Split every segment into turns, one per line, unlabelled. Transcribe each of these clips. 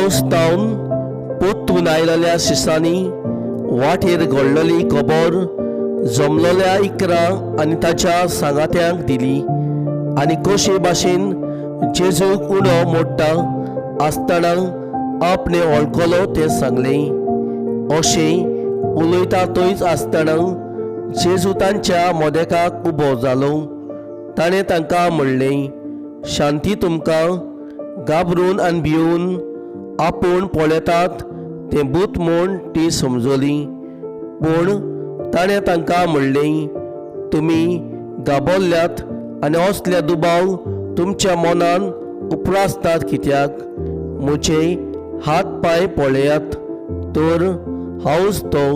एमावस तावन पोत्तून आयलल्या शिसांनी वाटेर घडलली खबर जमलोल्या 11 आनी ताच्या सांगात्यांक दिली आनी कशे भाशेन जेजूक उणो मोडटा आसतना आपणे वळखलो तें सांगलें. अशें उलयता थंयच आसतना जेजू तांच्या मोदेकाक उबो जालो. ताणें तांकां म्हणलें, शांती तुमकां. घाबरून आनी भिवन आपूण पळयतात तें भूत म्हूण ती समजली. पूण ताणें तांकां म्हणलें, तुमी घाबरल्यात आनी असले दुबाव तुमच्या मनान उप्रासतात कित्याक? म्हजे हात पांय पळयात तर हांवच तो.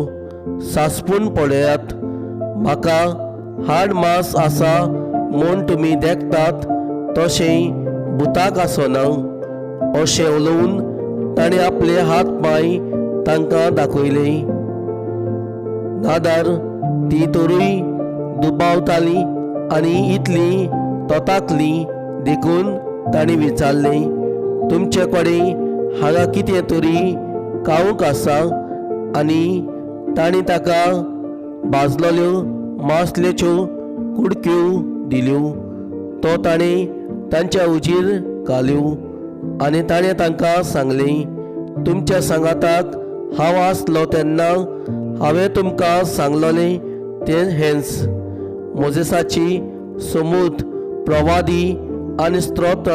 सांसपून पळयात, म्हाका हाड मांस आसा म्हूण तुमी देखतात तशें भुताक आसना. अशें उलोवन ताणें आपले हात पांय तांकां दाखयले. नादार ती तरूय दुबावताली आनी इतली तोताकली देखून तांणी विचारलें, तुमचे कडेन हांगा कितें तरी खावंक आसा? आनी तांणी ताका भाजलेल्यो मासलेच्यो कुडक्यो दिल्यो. तो ताणें तांच्या हुजीर घाल्यो आनी ताणें तांकां सांगलें, तुमच्या सांगाताक हांव आसलो तेन्ना हांवें तुमकां सांगलोलें तें हेंच. मोजेसाची समूद, प्रवादी आनी स्त्रोत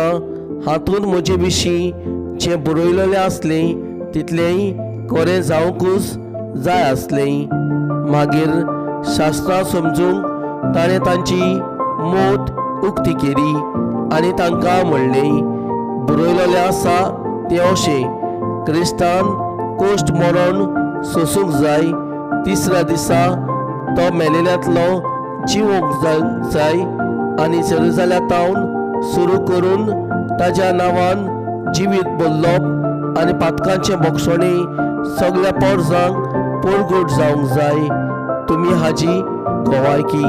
हातूंत म्हजे विशीं जें बरयलेलें आसलें तितलेंय खरें जावंकूच जाय आसलें. मागीर शास्त्रां समजूंक ताणें तांची मोत उक्ती केली आनी तांकां म्हणलें, बरयलेलें आसा तें अशें, क्रिस्तान कोश्ट मरण सोसूंक जाय, तिसऱ्या दिसा तो मेलेल्यांतलो जिवोंक जाय आनी जेरुजाल्या तावन सुरू करून ताज्या नांवान जिवीत बदलप आनी पातकांचें बोगसणे सगळ्या पोरजांक पोरगोट जावंक जाय. तुमी हाजी गवायकी.